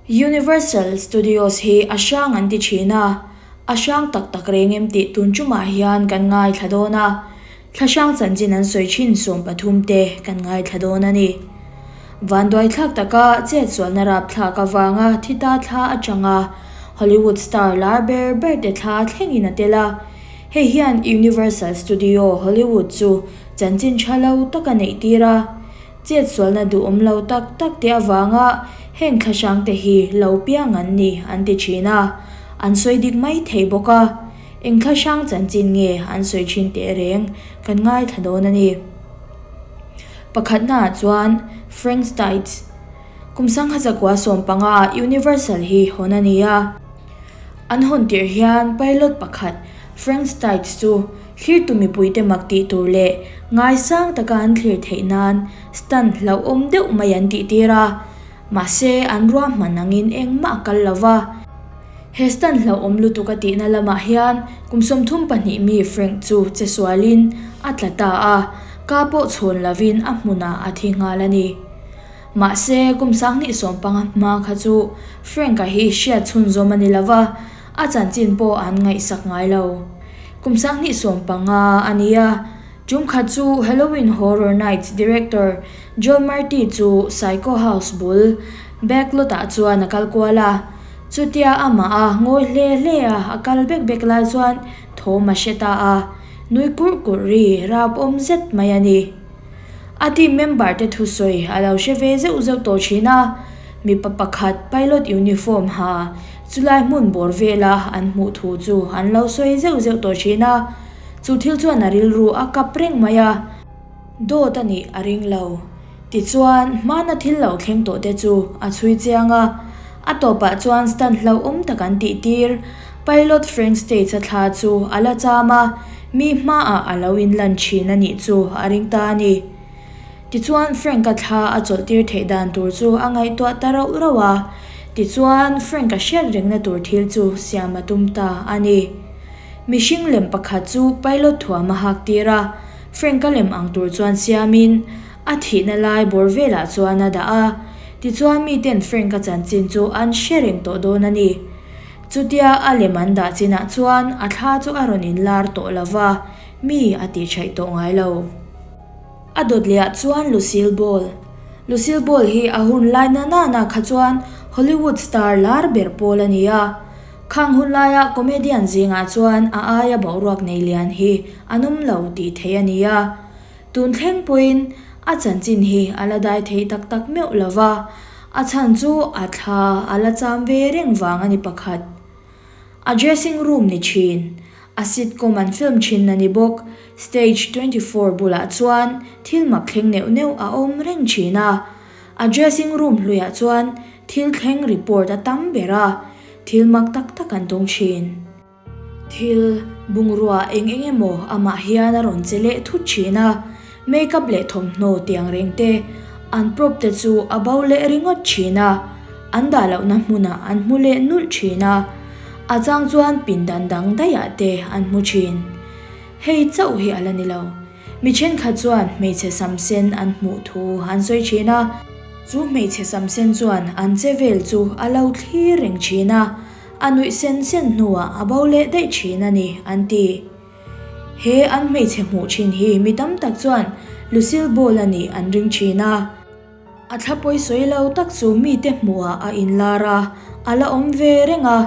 Universal Studios hi a hrang an ti thin a, a hrang tak tak reng em tih tun tumah hian kan ngaithla dawn a, thla hrang chanchin an sawi thin 13 te kan ngaithla dawn a ni. Vanduaithlak taka chetsualna rapthlak avanga thi ta thla atanga Hollywood star lar ber ber te thla thlengin a tel a, hei hian Universal Studio Hollywood chu chanchin tha lo tak a neih tir a. Chetsualna duhawm lo tak tak te avanga heng thla hrang te hi lo piang an ni an ti thin a, an sawi dik mai thei bawk a. Eng thla hrang chanchin nge an sawi thin teh reng kan ngaithla dawn a ni. Pakhatnaah chuan Frank Stites, kum sangha zakua 15 ah Universal hi hawn a ni a. An hawn tirh hian pilot pakhat Frank Stites chu Thlirtu mipuite mak tih tur leh ngaisang taka an thlir theih nan stunt hlauhawm deuh mai an tih tir a, mahse an ruahman angin engmah a kal lo va. He stunt hlauhawm lutuk a tihna lamah hian kum 32 mi Frank chu che sualin a tla ta a, ka pawh chhawn lovin a hmunah a thi nghal a ni. Mahse kum 2015 hma kha chu Frank-a hi hriat chhunzawm a ni lo va, a chanchin pawh an ngaihsak ngai lo. Kum 2015 a ni a, tum khat chu Halloween Horror Nights director John Marty chu Psycho House bul backlot ah chuan a kal kual a. Chutia amah a ngawi hle hle a, a kal bek bek lai chuan thawm a hre ta a, nui kurh kurh ri rap awm zet mai a ni. A team member te thusawi a lo hre ve zeuh zeuh tawh thin a, mipa pakhat pilot uniform ha chulai hmun bawr vela an hmuh thu chu an lo sawi zeuh zeuh tawh thin a, chu thil chuan a rilru a kap reng mai a. Dawt a nih a ring lo. Tichuan, hmana thil lo thleng tawh te chu a chhui chiang a, a tawpah chuan stunt hlauhawm tak an tih tir. Pilot Frank States a thla chu a la cham a, mi hmaah a lo inlan thin a nih chu a ring ta a ni. Tichuan Frank-a thla a chawlh tir theih dan tur chu a ngaihtuah ta rauh rauh a, tichuan Frank-a hriat rengna tur thil chu siam a tum ta a ni. Mihring lem pakhat chu pilot thuam a hak tir a, Frank-a lem ang tur chuan siamin a thihna lai bawr velah chuan a dah a, tichuan miten Frank-a chanchin chu an hre reng tawh dawn a ni. Chutia a lem an dah chinah chuan a thla chu a rawn inlar tawh lo va, mi a tihṭhaih tawh ngai lo. A dawt lehah chuan Lucille Ball. Lucille Ball hi a hun lai na nana kha chuan Hollywood star lar ber pawl a ni a. Khang hun laia comedian zingah chuan a aia boruak nei lian hi an awm lo tih theih a ni a. Tun thleng pawhin a chanchin hi a la dai thei tak tak meuh lo va, a chhan chu a thla a la cham ve reng vang a ni pakhat. A dressing room ni thin, a sitcom an film thin a ni bawk. Stage 24 bulah chuan thil mak thleng neuh neuh a awm reng thin a. A dressing room hluiah chuan thil thleng report a tam ber a, thil mak tak tak an tawng thin. Thil bungrua eng eng emaw amah hian a rawn che leh thut thin a, makeup leh thawmhnaw tiang reng te, an prop te chu a bo leh ringawt thin a, an dah lohna hmunah an hmu leh nulh thin a, a chang chuan pindan dang daihah te an hmu thin. Hei chauh hi a la ni lo. Mi thenkhat chuan hmeichhe sam sen an hmuh thu an sawi thin a, chu hmeichhe sam sen chuan an che vel chu a lo thlir reng thin a, a nuih sen sen hnuah a bo leh daih thin a ni, an ti. He an hmeichhe hmuh thin hi mi tam tak chuan Lucille Ball a nih an ring thin a. A thla pawi sawi lo tak chu mite hmuhah a inlar a, a la awm ve reng a,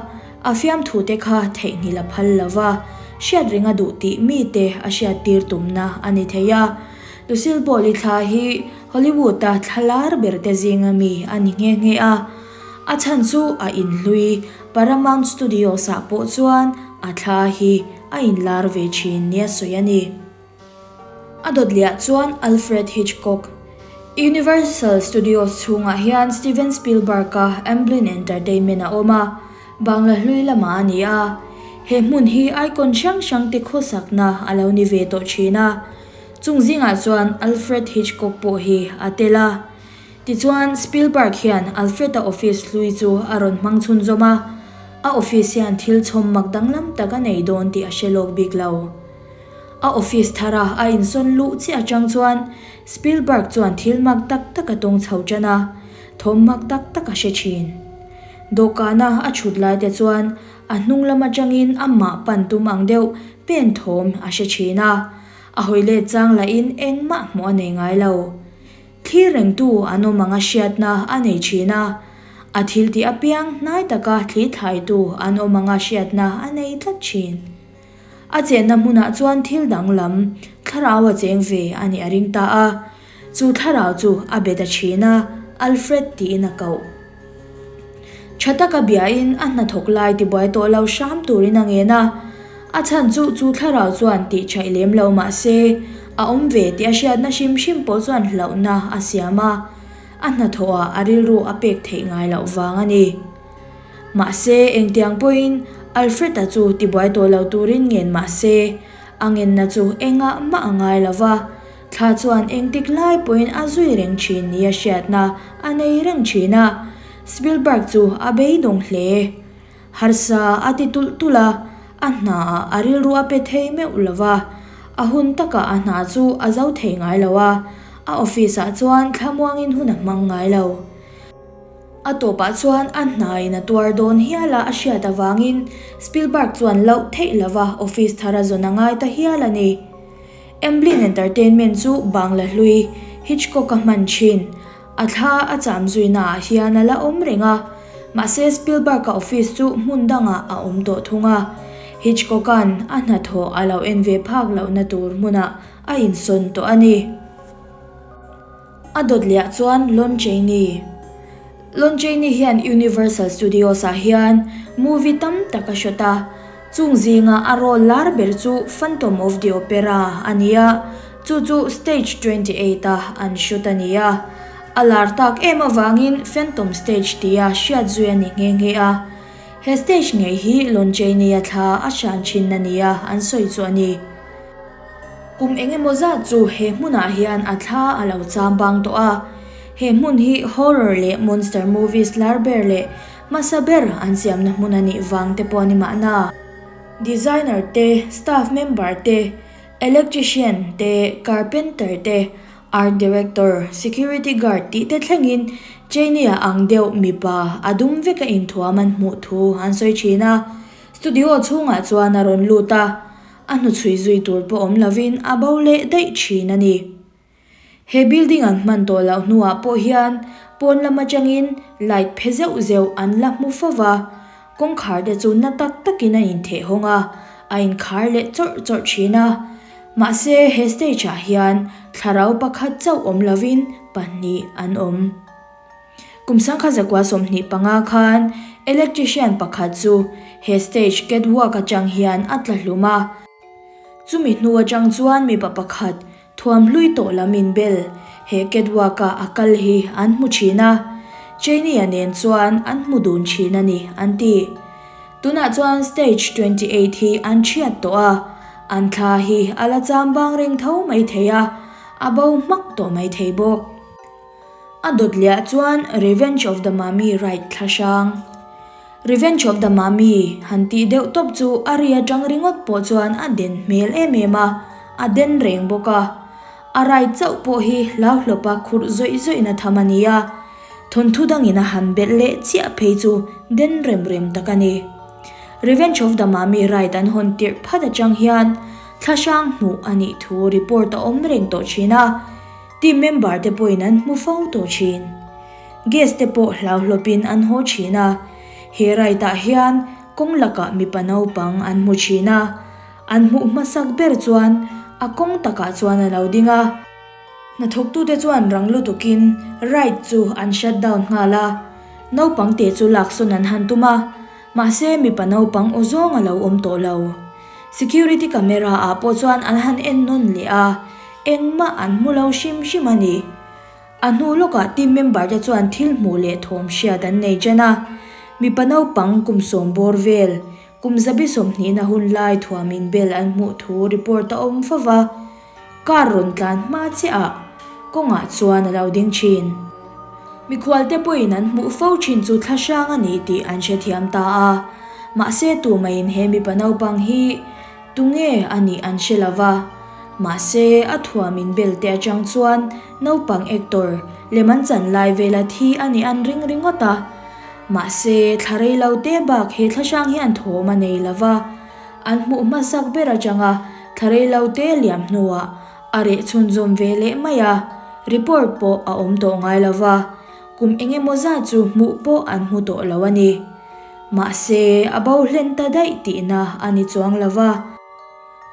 a fiamthu te kha theihnghilh a phal lo va, hriat reng a duh tih mite a hriattir tumna a ni thei a. Lucille Ball-i thla hi Hollywood-a thla lar ber te zinga mi a ni nghe nghe a. A chhan chu a inhlui Paramount Studios-ah pawh chuan a thla hi a inlar ve thin nia sawi a ni. A dawt lehah chuan Alfred Hitchcock. Universal Studios chhungah hian Steven Spielberg-a Amblin Entertainment a awm a, Bangla hlui lamah a ni a. He hmun hi icon hrang hrang te khawsakna a lo ni ve tawh thin a. Chung zingah chuan Alfred Hitchcock pawh hi a tel a. Tichuan, Spielberg hian Alfred-a office hlui chu a rawn hmang chhunzawm a, a office hian thil chhawm mak danglam tak a nei dawn tih a hre lawk bik lo. A office thara a insawn luh chiah atang chuan Spielberg chuan thil mak tak tak a tawng chho tan a, thawm mak tak tak a hre thin. Dawhkana a thut lai te chuan a hnung lam atangin amah pan tum ang deuh pen thawm a hre thin a, a hawi let chang lahin engmah hmuh a nei ngai lo. Thlir rengtu an awm anga hriatna a nei thin a, a thil tih apiang hnai taka thli thlaitu an awm anga hriatna a nei tlat thin. A chenna hmunah chuan thil danglam thlarau a cheng ve a nih a ring ta a, chu thlarau chu a be ta thin a, Alfred tiin a koh. Tha taka biain a hnathawk lai tibuai tawh lo hram turin a ngen a, a chhan chu chu thlarau chuan tih chaih lem lo mah se, a awm ve tih a hriatna hrim hrim pawh chuan hlauhna a siam a, a hnathawhah a rilru a pek theih ngai loh vang a ni. Mahse, engtiang pawhin Alfred-a chu tibuai tawh lo turin ngen mah se, a ngenna chu engah mah a ngai lo va, Thla chuan engtik lai pawhin a zui reng thin nia hriatna a nei reng thin a, Spielberg chu a beidawng hle. Harsa a ti tulh tulh a, a hnaah a rilru a pe thei meuh lo va, a hun takah a hna chu a zo thei ngai lo a, a office-ah chuan thlamuangin hun a hmang ngai lo. A tawpah chuan a hnain a tuar dawn hial a a hriat avangin Spielberg chuan loh theih lova office thar a zawn a ngai ta hial a ni. Amblin Entertainment chu Bangla hlui Hitchcock-a hman thin. A thla a cham zuinaah hian a la awm reng a, mahse Spielberg-a office chu hmun dangah a awm tawh thung a. Hitchcock-a'n a hnathawh a lo en ve phak lohna tur hmunah a insawn tawh a ni. A dawt lehah chuan Lon Chaney. Lon Chaney hian Universal Studios-ah hian movie tam tak a shot a, chung zinga a role lar ber chu Phantom of the Opera a ni a, chu chu Stage 28 a an shoot a ni a. A lar tak em avangin Phantom Stage tia hriat zui a ni nghe nghe a. He stage ngei hi Lon Chaney-a thla a hran thin a nia an sawi chu a ni. Kum eng emaw zat chu he hmunah hian a thla a lo cham bang tawh a, he hmun hi horror leh monster movies lar ber leh hmasa ber an siamna hmun a nih vang te pawh a ni mahna. Designer te, staff member te, electrician te, carpenter te, art director, security guard tih te thlengin Cheney-a ang deuh mipa a dum veka inthuam an hmuh thu an sawi thin a, studio chhungah chuan a rawn lut a. A hnuchhui zui tur pawh awm lovin a bo leh daih thin a ni. He building an hman tawh loh hnuah pawh hian pawn lam atangin light phe zeuh zeuh an la hmu fo va, kawngkhar te chu na tak takin a intheh hawng a, a inkhar leh chawrh chawrh thin a. Mahse he stage ah hian thlarau pakhat chauh awm lovin pahnih an awm. Kum sangkha zakua 25 khan electrician pakhat chu he stage catwalk atang hian a tla hlum a. Chumi hnu atang chuan mipa pakhat thuam hlui tawh lam inbel he catwalk a a kal hi an hmu thin a, Cheney-a nen chuan an hmu dun thin a ni an ti. Tunah chuan stage 28 hi an thiat tawh a, an thla hi a la cham bang reng tho mai thei a, a bo hmak tawh mai thei bawk. A dawt lehah chuan Revenge of the Mummy ride thla hrang. Revenge of the Mummy han tih deuh tawp chu a ri atang ringawt pawh chuan a den hmel em em a, a den reng bawk a. A ride chauh pawh hi hlauhlawpa khurh zawih zawihna tham a ni a, thawnthu dangin a han belh leh chiah phei chu den rem rem tak a ni. Revenge of the Mummy ride an hawn tirh phat atang hian thla hrang hmuh a nih thu report a awm reng tawh thin a. Team member te pawhin an hmu fo tawh thin. Guest te pawh hlauhlawpin an haw thin a, he ride ah hian kawng lakah mipa naupang an hmu thin a, an hmuh hmasak ber chuan a kawng takah chuan a lo ding a. Hnathawktute chuan rang lutukin ride chu an shut down nghal a, naupang te chu laksawn an han tum a, mahse mipa naupang aw zawng a lo awm tawh lo. Security camera ah pawh chuan an han en nawn leh a, engmah an hmu lo hrim hrim a ni. A hnu lawkah team member te chuan thil hmuh leh thawm hriat an nei ṭan a, mipa naupang kum sawm bawr vel, kum zabi sawmhnihna hun lai thuamin bel an hmuh thu report a awm fo va, car rawn tlan hma chiah ah kawngah chuan a lo ding ṭhin. Mikhual te pawhin an hmuh fo thin chu thla hrang a ni tih an hrethiam ta a, mahse tumaiin he mipa naupang hi tunge a nih an hre lo va. Mahse a thuam in bel te atang chuan naupang actor lem an chan lai vela thi a nih an ring ringawt a. Mahse, thla rei lo te bak he thlahrang hian thawm a nei lo va, an hmuh hmasak ber atanga thla rei lo te liam hnuah a reh chhunzawm ve leh mai a, report pawh a awm tawh ngai lo va, kum eng emaw zat chu hmuh pawh an hmu tawh lo a ni. Mahse, a bo hlen ta daih tihna a ni chuang lo va.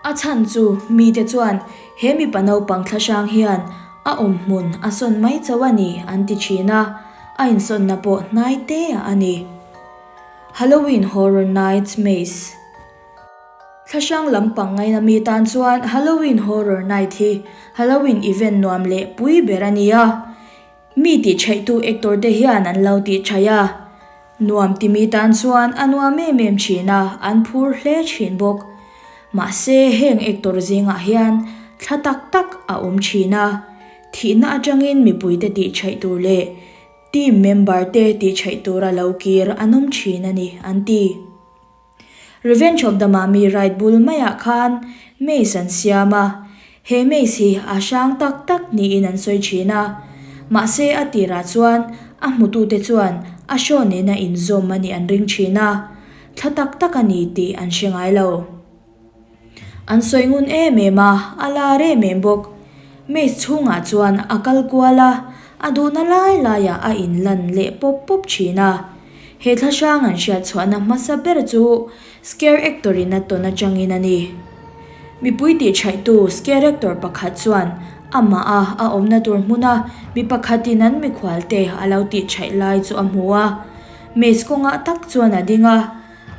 A chhan chu mite chuan he mipa naupang thlahrang hian a awm hmun a sawn mai chauh a ni an ti thin a, a insawnna pawh hnai te a ni. Halloween Horror Nights Maze Thlahrang lampang ngaina mi tan chuan Halloween Horror Night hi Halloween event nuam leh pui ber a ni a. Mi tihchhaihtu actor te hian an lo tihchhaih a, nuam timi tan chuan a nuam em em thin a, an phur hle thin bawk. Mahse heng actor zingah hian thla tak tak a awm thin a, thihna atangin mipuite tihchhaih tur leh team member te tihchhaih tura lo kir an awm thin a ni an ti. Revenge of the Mummy ride bul maiah khan maze an siam a, he maze hi a hrang tak tak niin an sawi thin a, mahse a tirah chuan a hmutute chuan a show nena inzawm a nih an ring thin a, thla tak tak a ni tih an hre ngai lo. An sawi ngun em em a, a lar em em bawk. Maze chhungah chuan a kal kual a, a duhna lai laiah a inlan leh pawp pawp thin a. He thlahrang an hriat chhuahna hmasa ber chu scare actor in a tawn atangin a ni. Mipui tihchhaihtu scare actor pakhat chuan amah a a awmna tur hmuna mi pakhatin an mikhualte a lo tihchhaih lai chu a hmu a. Maze kawngah tak chuan a ding a.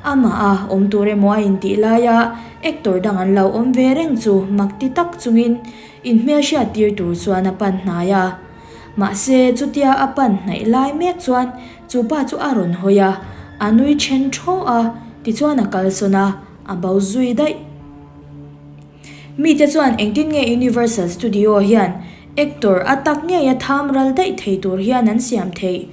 Amah a awm tur emaw a intih laia actor dang an lo awm ve reng chu mak ti tak chungin inhmelhriat tir tur chuan a pan hnai a. Mahse chutia a pan hnaih lai mek chuan chu pa chu a rawn hawi a, a nui then thaw a, tichuan a kalsawn a, a bo zui daih. Mite chuan engtin nge Universal Studio hian actor a tak ngeia tham ral daih thei tur hian an siam theih?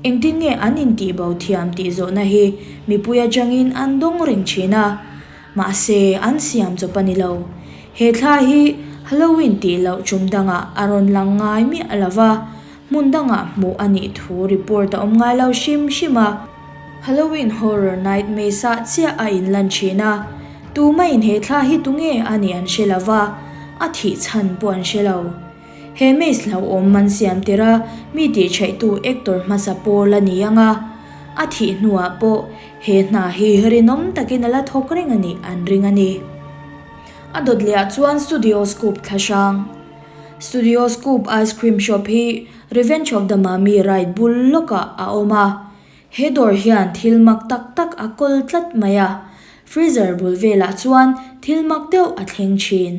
Engtin nge an intihbo thiam tih zawhna hi mipui atangin an dawng reng thin a. Mahse, an siam chawp a ni lo. He thla hi Halloween tih loh tum dangah a rawn lang ngai miah lo va. Hmun dangah hmuh a nih thu report a awm ngai lo hrim hrim a. Halloween Horror Night Maze-ah chiah a inlan thin a, tumah-in he thla hi tunge a nih an hre lo va, a thih chhan pawh an hre lo. He maze hlauhawm an siam tir a, mi tihchhaihtu actor hmasa pawl a ni ang a, a thih hnuah pawh he hna hi rinawm takin a la thawk reng a nih an ring a ni. A dawt lehah chuan Studio Scoop thlahrang. Studio Scoop Ice Cream Shop hi Revenge of the Mummy ride bul lawkah a awm a. He dawr hian thil mak tak tak a kawl tlat mai a, freezer bul velah chuan thil mak deuh a thleng thin.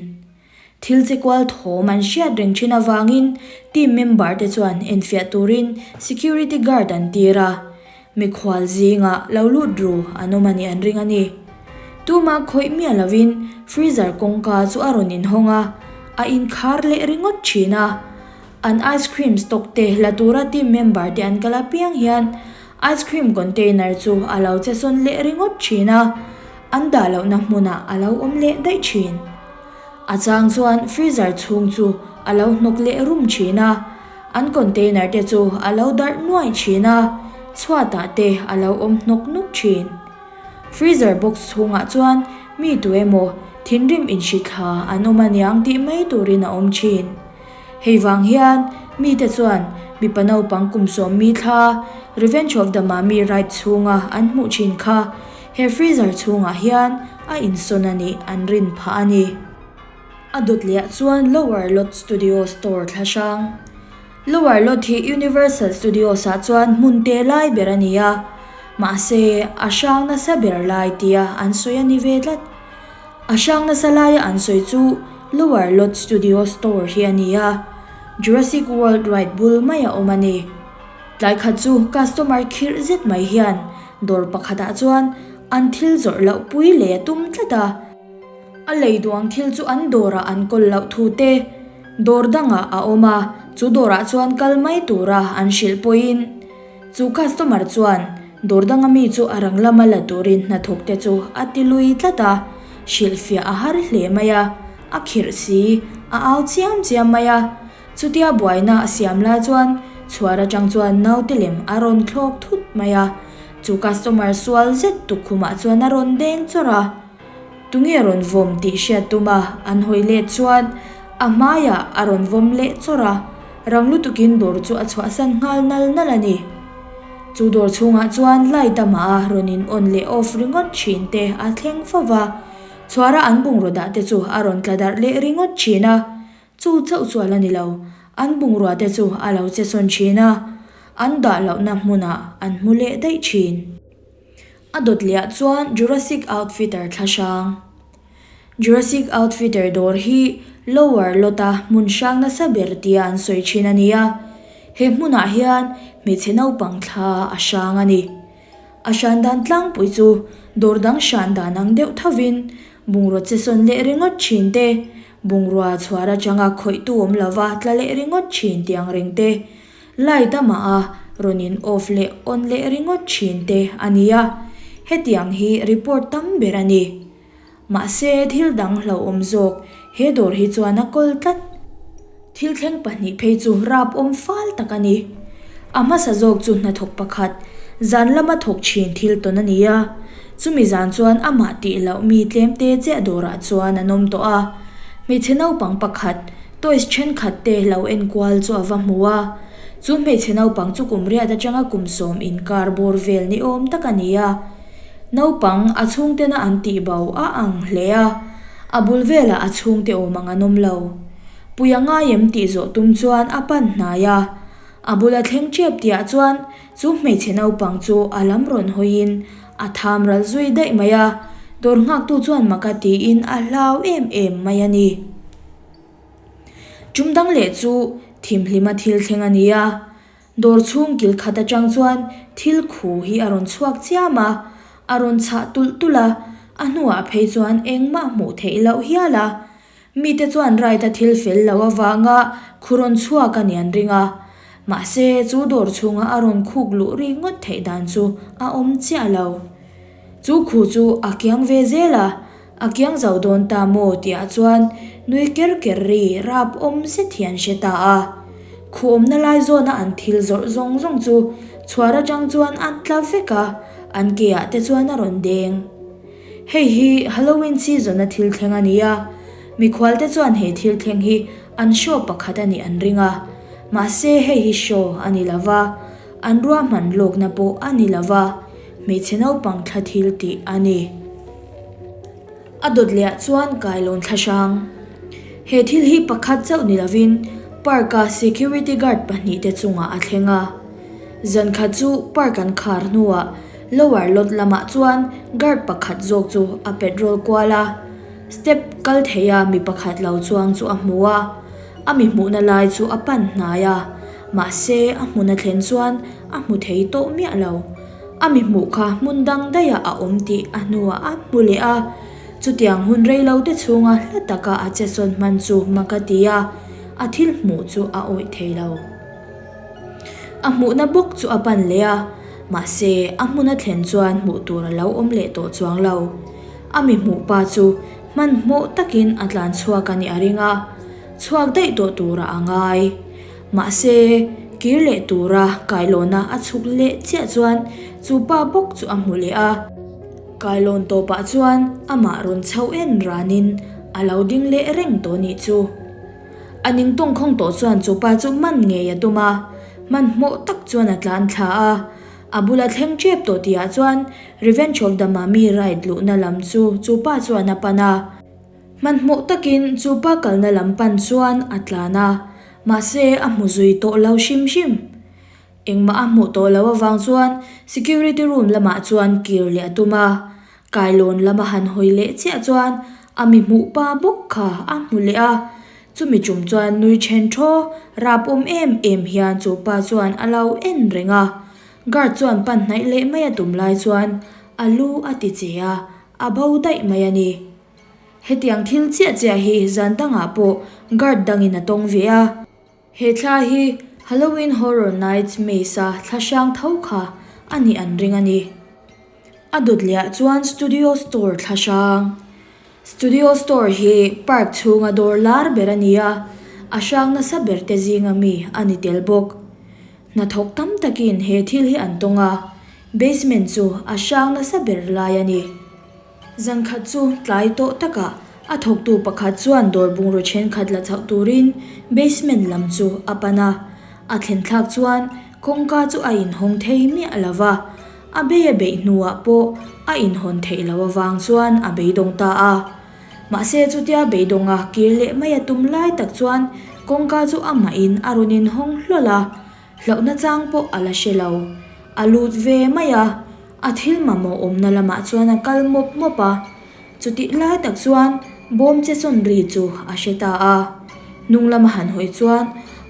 Thil che kual thawm an hriat reng thin avangin team member te chuan enfiah turin security guard an tir a. Mikhual zingah lo lut ru an awm a nih an ring a ni. Tumah khawih miah lovin freezer kawngka chu a rawn inhawng a, a inkhar leh ringawt thin a. An ice cream stock te la tura team member te an kal apiang hian ice cream container chu a lo che sawn leh ringawt thin a, an dah lohna hmunah a lo awm leh daih thin. A chang chuan freezer chhung chu a lo hnawk leh rum thin a. An container te chu a lo darh nuai thin a, chhuatah te a lo awm hnawk nuk thin. Freezer box chhungah chuan mi tu emaw thinrim inhrithla an awm aniang tih mai turin a awm thin. Hei vang hian mite chuan mipa naupang kum sawmmi thla Revenge of the Mummy ride chhunga an hmuh thin kha he freezer chhungah hian a insawn a nih an rin phah a ni. A dawt lehah chuan Lower Lot Studio Store thla hrang. Lower Lot hi Universal Studios ah chuan hmun te lai ber a ni a, mahse a hrang nasa ber lai tia an sawi a ni ve tlat. A hrang nasa laia an sawi chu Lower Lot Studio Store hi a ni a, Jurassic World ride bul mai a awm a ni. Tlai khat chu customer khirh zet mai hian dawr pakhatah chuan an thil zawrh loh pui leh a tum tlat a. A lei duang thil chu an dawrah an kawl loh thu te, dawr dangah a awm a, chu dawrah chuan kal mai tura an hrilh pawhin chu customer chuan dawr danga mi chu a rang lama la turin hnathawk te chu a ti lui tlat a, hrilhfiah a har hle mai a, a khirh si, a au chiam chiam mai a, chutia buaina a siam lai chuan chhuar atang chuan naute lem a rawn thlawk thut mai a. Chu customer sual zet tukkhumah chuan a rawn deng chawrh a. Tunge rawn vawm tih hriat tuma an hawi let chuan a hmaiah a rawn vawm leh chawrh a, rang lutukin dawr chu a chhuahsan nghal nal nal a ni. Chu dawr chhungah chuan light amah a rawn in on leh off ringawt thin te a thleng fo va, chhuara an bungraw dah te chu a rawn tla darh leh ringawt thin a, chu chauh chu a la ni lo, an bungrua te chu a lo che sawn thin a, an dah lohna hmunah an hmu leh daih thin. A dawt lehah chuan Jurassic Outfitter thla hrang. Jurassic Outfitter dawr hi Lower Lot-a hmun hrang nasa ber tia an sawi thin a ni a, he hmunah hian hmeichhe naupang thla a hrang a ni. A hran dan tlangpui chu dawr dang hran dan ang deuh thovin bungraw che sawn leh ringawt thin te, bungrua chhuar atanga khawihtu awm lova tla leh ringawt thin tih ang reng te, Light amah a rawn in off leh on leh ringawt thin te a ni a, hetiang hi report tam ber a ni. Mahse thil dang hlauhawm zawk he dawr hi chuan a kawl tlat. Thil thleng pahnih phei chu rap awm fal tak a ni. A hmasa zawk chu hnathawk pakhat zan lama thawk thin thil tawn a ni a, chumi zan chuan amah tih loh mi tlemte chiah dawrah chuan an awm tawh a. Hmeichhe naupang pakhat Toys thenkhat te lo enkual chu a va hmu a, chu hmeichhe naupang chu kum riat atanga kum sawm inkar bawr vel ni awm tak a ni a. Naupang a chhungtena an tih bo a ang hle a, a bul velah a chhungte awm ang an awm lo. Pui a ngai em tih zawh tum chuan a pan hnai a, a bula thleng tep tihah chuan chu hmeichhe naupang chu a lam rawn hawiin a tham ral zui daih mai a, dawr nghaktu chuan maka tiin a hlau em em mai a ni. Tum dang leh chu thimhlima thil thleng a ni a, dawr chhung kil khat atang chuan thil khu hi a rawn chhuak chiam a, a rawn chhah tulh tulh a, a hnuah phei chuan engmah hmuh theih loh hial a. Mite chuan ride-a thil fel lo avanga khu rawn chhuak a ni an ring a, mahse chu dawr chhunga a rawn khuk luh ri ngawt theih dan chu a awm chiah lo. Chu khu chu a kiang ve zel a, A kiang zo dawn ta maw tihah chuan nui ker ker ri rap awm zet hi an hre ta a. Khuhawmna lai zawna an thil zawrh zawng zawng chu chhuar atang chuan a tla vek a, an ke ah te chuan a rawn deng. Hei hi Halloween season a thil thleng a ni a, mikhual te chuan he thil thleng hi an show pakhat a nih an ring a, mahse hei hi show a ni lova, an ruahman lawkna pawh a ni lova, hmeichhe naupang thla thil tih a ni. A dawt leh ah chuan kailawn thla hrang. He thil hi pakhat chauh ni lovin park a security guard pahnih te chungah a thleng a. Zan khat chu park an khar hnuah lower lot lamah chuan guard pakhat zawk chu a petrol kual a, step kal thei a mi pakhat lo chuang chu a hmu a, a mi hmuhna lai chu a pan hnai a, mahse a hmun a thlen chuan a hmu thei tawh miah lo. A mi hmuh kha hmun dang daihah a awm tih a hnuah a hmu leh a, chutiang hun rei lo te chhunga hla taka a che sawn hman chu mak a ti a, a thil hmuh chu a awih thei lo. A hmuhna bawk chu a pan leh a, mahse a hmun a thlen chuan hmuh tur a lo awm leh tawh chuang lo. A mi hmuh pa chu hmanhmawh takin a tlan chhuak a nih a ring a, chhuak daih tawh turah a ngai. Mahse, kir leh tura kailawna a chhuk leh chiah chuan chu pa bawk chu a hmu leh a. Kailawn tawpah chuan amah rawn chho en ranin a lo ding leh reng tawh nih chu. A ning tawngkhawng tawh chuan chu pa chu man ngei a tum a, hmanhmawh tak chuan a tlan thla a. A bula thleng tep tawh tihah chuan Revenge of the Mummy ride luhna lam chu chu pa chuan a pan a. Hmanhmawh takin chu pa kalna lam pan chuan a tlan a, mahse a hmu zui tawh lo hrim hrim. Engmah a hmuh tawh loh avang chuan security room lamah chuan kir leh a tum a, kailawn lama han hawi leh chiah chuan a mi hmuh pa bawk kha a hmu leh a, chumi tum chuan nui then thaw rap awm em em hian chu pa chuan a lo en reng a, guard chuan pan hnaih leh mai a tum lai chuan a lu a ti che a, a bo daih mai a ni. Hetiang thil chiah chiah hi zan dangah pawh guard dangin a tawng ve a. He thla hi Halloween Horror Nights Maze-a thla hrang tho kha a nih an ring a ni. A dawt lehah chuan Studio Store thla hrang. Studio Store hi park chhunga dawr lar ber a ni a, a hrang nasa ber te zinga mi a ni tel bawk. Hnathawk tam takin he thil hi an tawng a. Basement chu a hrang nasa ber lai a ni. Zan khat chu tlai tawh takah a thawktu pakhat chuan dawr bungraw thenkhat la chhoh turin basement lam chu a pan a. A thlen thlak chuan kawngka chu a inhawng thei miah lo va, a bei a beih hnuah pawh a inhawn theih loh avang chuan a beidawng ta a. Mahse chutia beidawnga kir leh mai a tum lai tak chuan kawngka chu amahin a rawn inhawng hlawl a. Hlauhna chang pawh a la hre lo. A lut ve mai a, a thil mamawh awmna lamah chuan a kal mawp mawp a. Chutih lai tak chuan bawm che sawn ri chu a hre ta a. Hnung lama han hawi chuan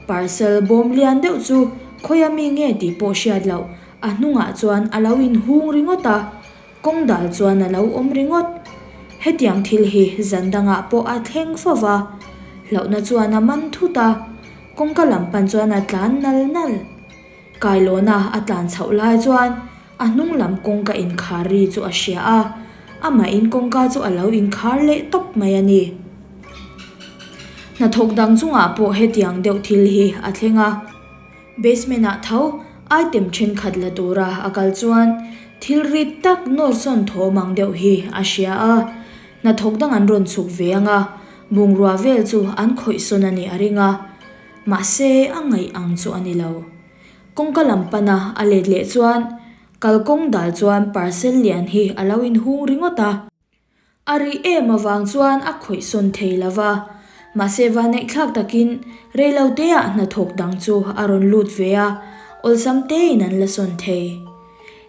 parcel bawm lian deuh chu khawia mi nge tih pawh hriat loh a hnungah chuan a lo inhung ringawt a, kawng dal chuan a lo awm ringawt. Hetiang thil hi zan dangah pawh a thleng fo va, hlauhna chuan a man thut a. Kawngka lam pan chuan a tlan nal nal. Kailawna a tlan chhoh lai chuan a hnung lam kawngka inkhar ri chu a hria a, amahin kawngka chu a lo inkhar leh tawp mai a ni. Hnathawk dang chungah pawh hetiang deuh thil hi a thleng a. Basement ah tho item thenkhat la tura a kal chuan thil rit tak nawr sawn thawm ang deuh hi a hria a, hnathawk dang an rawn chhuk ve ang a, Bungrua vel chu an khawih sawn a nih a ring a, mahse a ngaih ang chu a ni lo. Kawngka lam pana a let leh chuan kalkawng dal chuan parcel lian hi a lo inhung ringawt a. A rih em avang chuan a khawih sawn thei lo va, mahse vaneihthlak takin reiloteah hnathawk dang chu a rawn lut ve a, awlsam tein an la sawn thei.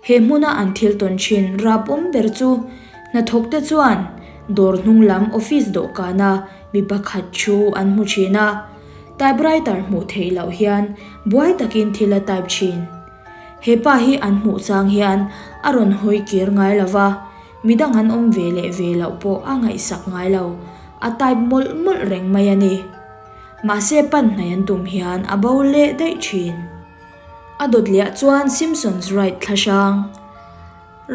He hmuna an thil tawn thin rap awm ber chu hnathawkte chuan dawr hnung lam office dawhkana mi pakhat thu an hmu thin a, typewriter hmuh theih loh hian buai takin thil a type thin. He pa hi an hmuh chang hian a rawn hawi kir ngai lo va, midang an awm ve leh ve loh pawh a ngaihsak ngai lo, a type mawlh mawlh reng mai a ni. Mahse pan hnai an tum hian a bo leh daih thin. A dawt leh ah chuan Simpson's Ride thla hrang.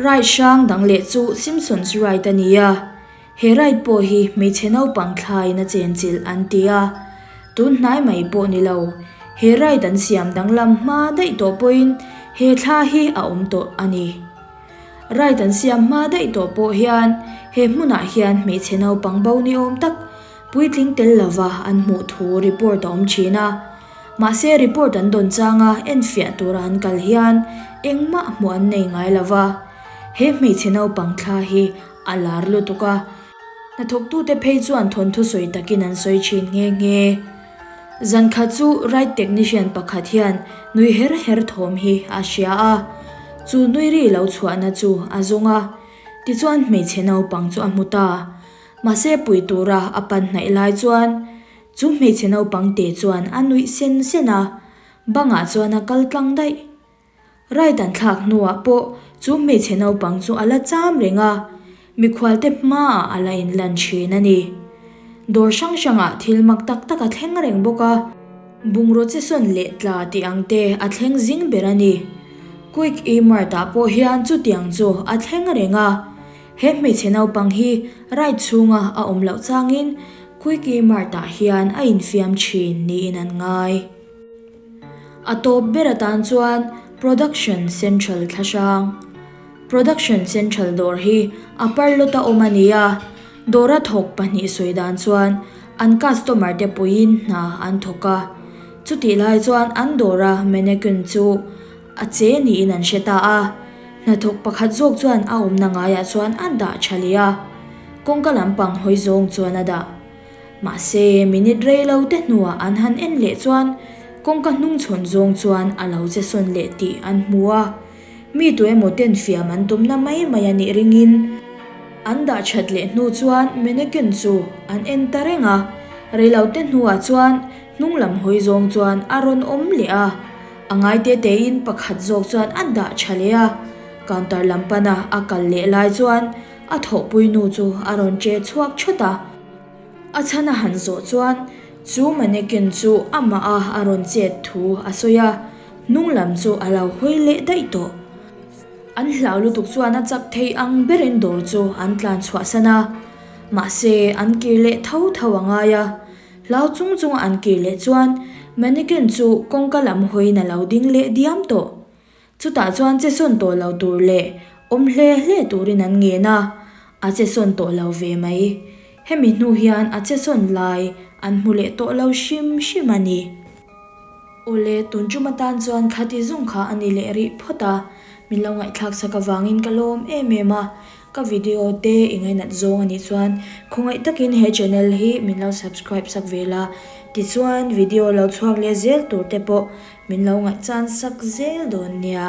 Ride hrang dang leh chu Simpson's Ride a ni a, he ride pawh hi hmeichhe naupang thlaiin a chenchilh an ti a, tun hnai mai pawh ni lo, he ride an siam danglam hma daih tawh pawhin he thla hi a awm tawh a ni. Ride an siam hma daih tawh pawh hian he hmunah hian hmeichhe naupang bo ni awm tak puitling tel lova an hmuh thu report a awm thin a. Mahse report an dawn changa enfiah tura an kal hian engmah hmuh an nei ngai lo va, he hmeichhe naupang thla hi a lar lutuk a, hnathawktute phei chuan thawnthu sawi takin an sawi thin nghe nghe. Zan khat chu ride technician pakhat hian nui her her thawm hi a hria a, chu nui ri lo chhuahna chu a zawng a, tichuan hmeichhe naupang chu a hmu ta. Mahse pui tura a pan hnaih lai chuan Chu hmeichhe naupang te chuan a nuih sen sen a, bangah chuan a kal tlang daih. Ride an thlak hnuah pawh chu hmeichhe naupang chu a la cham reng a, mikhualte hmaah a la inlan thin a ni. Dawr hrang hrangah thil mak tak tak a thleng reng bawk a. Bungraw che sawn leh tla tih ang te a thleng zing ber a ni. Quick E-Mart ah pawh hian chutiang chu a thleng reng a. He hmeichhe naupang hi ride chhunga a awm loh changin Quickie Mart ah hian a infiam thin niin an ngai. A tawp ber atan chuan Production Central thlahrang. Production Central dawr hi a parlawt a awm a ni a, dawra thawk pahnih sawi dan chuan an customer te puiin hna an thawk a, chutih lai chuan an dawra mannequin chu A che niin an hre ta a, hnathawk pakhat zawk chuan a awmna ngaiah chuan a dah tha leh a, kawngka lampang hawi zawng chuan a dah. Mahse, minute rei lo te hnuah an han en leh chuan kawngka hnung chhawn zawng chuan a lo che sawn leh tih an hmu a, mi tu emaw ten fiam an tumna mai mai a nih ringin an dah that leh hnu chuan mannequin chu an en ta reng a, rei lo te hnuah chuan hnung lam hawi zawng chuan a rawn awm leh a. A ngai te tein pakhat zawk chuan a dah tha leh a, counter lam pana a kal leh lai chuan a thawhpui nu chu a rawn che chhuak thut a. A chhan a han zawh chuan chu mannequin chu amah a a rawn chet thu a sawi a, hnung lam chu a lo hawi leh daih tawh. An hlau lutuk chuan a chak thei ang berin dawr chu an tlan chhuahsan a, mahse an kir leh tho tho a ngai a. Hlau chung chunga an kir leh chuan mannequin chu kawngka lam hawiin a lo ding leh diam tawh. Chutah chuan che sawn tawh lo tur leh awm hle hle turin an ngen a, a che sawn tawh lo ve mai. Hemi hnu hian a che sawn lai an hmu leh tawh lo hrim hrim a ni. Awle, tun tum atan chuan khati zung kha a ni leh rih phawt a, min lo ngaihthlak sak avangin ka lawm em em a. Ka video te i ngainat zawng a nih chuan khawngaih takin he channel hi min lo subscribe sak ve la, tichuan video lo chhuak leh zel tur te pawh min lo ngaihchan sak zel dawn nia.